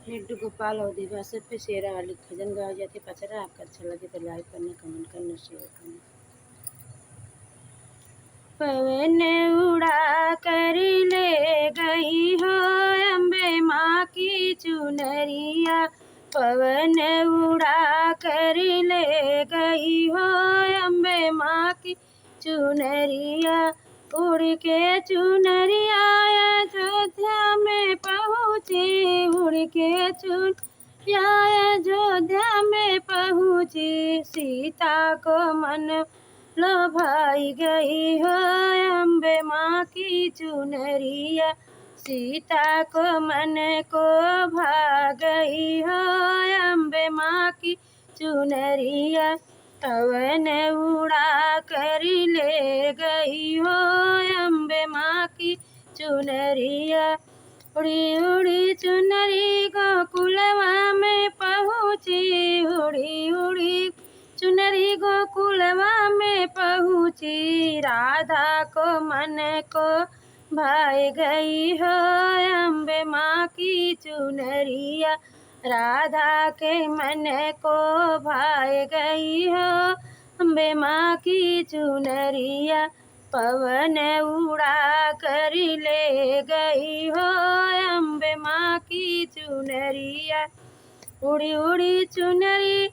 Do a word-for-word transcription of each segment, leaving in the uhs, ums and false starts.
लड्डू गोपाल अवधी बा, सब पे शेरा वाली भजन गावे जाते। पचरा आपका अच्छा लगे तो like करना, comment करना, share करना। पवन उड़ा कर ले गई हो अम्बे माँ की चुनरिया, पवन उड़ा कर ले गई हो अम्बे माँ की चुनरिया। उड़ के चुनरिया अयोध्या में पहुँची, उड़ के चुनरिया अयोध्या में पहुँची, सीता को मन लोभाई गई हो अम्बे माँ की चुनरिया, सीता को मन को भा गई हो अम्बे माँ की चुनरिया। पवन उड़ा कर ले गई हो अम्बे माँ की चुनरिया। उड़ी उड़ी चुनरी गोकुलवा में पहुँची, उड़ी उड़ी चुनरी गोकुलवा में पहुँची, राधा को मन को भाए गई हो अम्बे माँ की चुनरिया, राधा के मन को भाए गई हो अम्बे माँ की चुनरिया। पवन उड़ा कर ले गई हो अम्बे माँ की चुनरिया। उड़ी उड़ी चुनरी,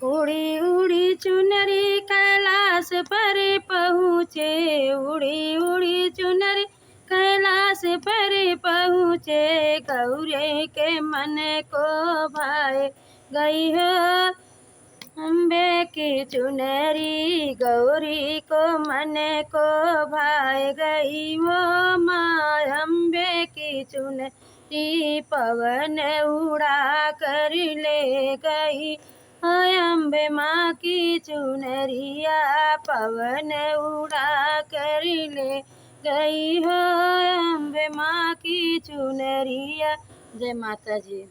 उड़ी उड़ी चुनरी कैलाश पर पहुँचे, उड़ी उड़ी चुनरी कैलाश पर पहुँचे, गौरी के मन को भाए गई हो अम्बे की चुनरी, गौरी को मन को भाए गई हो माँ अम्बे की चुनरी। पवन उड़ा कर ले गई हो अम्बे माँ की चुनरिया, पवन उड़ा कर ले गई हो अम्बे माँ की चुनरिया। जय माता जी।